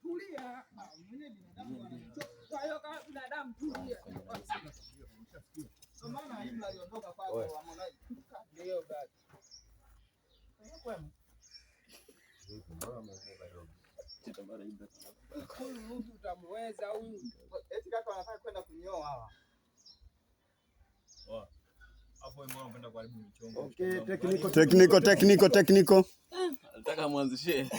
Tulia. Mwenye binadamu kwa hiyo kama binadamu tulia. Ndio maana Ibra aliondoka kwako Harmonize. Ndio basi. Huyu mtu utamweza huyu. Eti kaka wanataka kwenda kunyoa hawa. Okay, technical, technical, technical, technical. Nataka mwanzishie.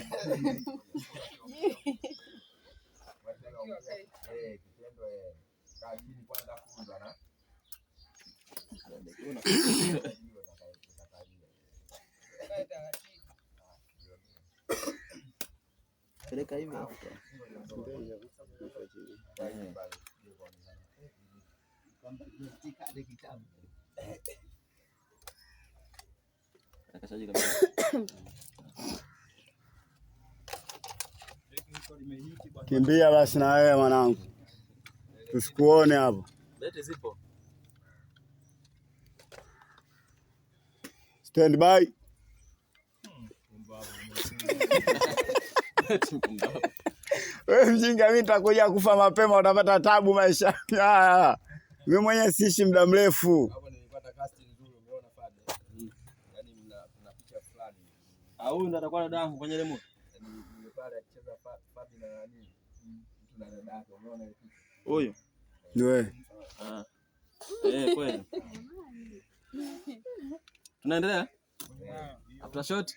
Peleka hivi. Kimbia basi na wewe mwanangu, tusikuone hapo. Lete zipo. Stand by. Wewe mjinga, mimi nitakuja kufa mapema, utapata tabu maisha. Mimi mwenyewe siishi muda mrefu. Huyu ndo atakuwa dada yangu kwenye ile movie. Huyu. Ni wewe. Ah. Eh, kweli. Tunaendelea? After shot.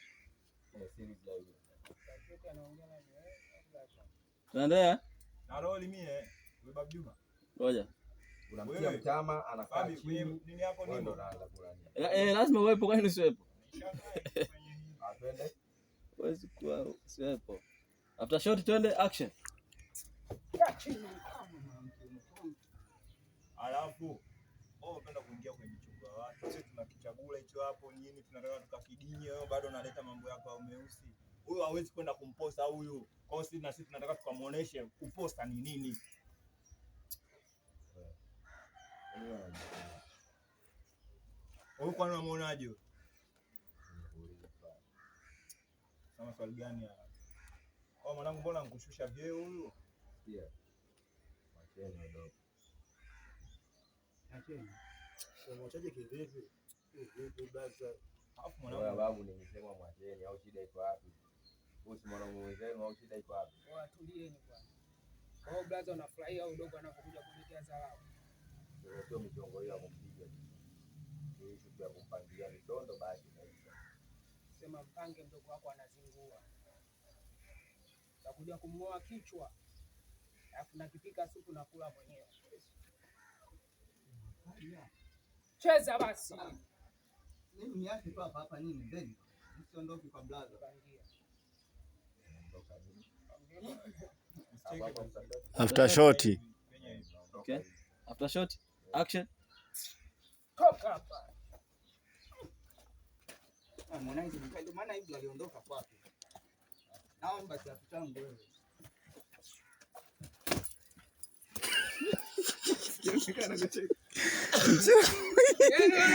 Tunaendelea? Na roli mie, wewe Babu Juma. Ngoja. Unamtia mtama anakaa chini. Nini hapo Wewe nini? ndo unaanza kula nini. Eh, lazima uwepo, kwani usiwepo? Ah, twende. Huwezi kuwa usiwepo. After shot twende action. Alafu wewe unapenda kuingia kwenye michongo ya watu. Sisi tunakichagula hicho hapo nini, tunataka tukakidinye, wewe bado unaleta mambo yako ya meusi. Huyu hawezi kwenda kumposa huyu. Kwa hiyo sisi na sisi tunataka tukamuoneshe kuposa ni nini. Huyu kwani unamuonaje huyu? Kama swali gani haya? Oh, mwanangu mbona nikushusha vyeo huyu? Sikia. Mwacheni wadogo. Alafu Wewe mwanangu babu nimesema mwacheni au shida iko wapi? Wewe si mwanaume mwenzenu au shida iko wapi? Watulieni bwana. Kwa hiyo brother unafurahia au dogo anapokuja kuletea dharau. Sio sio michongo hiyo ya kumpiga. Ni issue tu ya kumpangilia mitondo basi inaisha. Sema mpange mdogo wako anazingua. Utakuja kumng'oa kichwa. Alafu nakipika supu nakula mwenyewe. Cheza basi. Mimi niache tu hapa hapa nini then msiondoke kwa brother. Pangia. After shot. Okay. After shot action. Toka hapa. Harmonize ndio maana Ibra aliondoka kwake. Naomba kiatu changu wewe. Yaani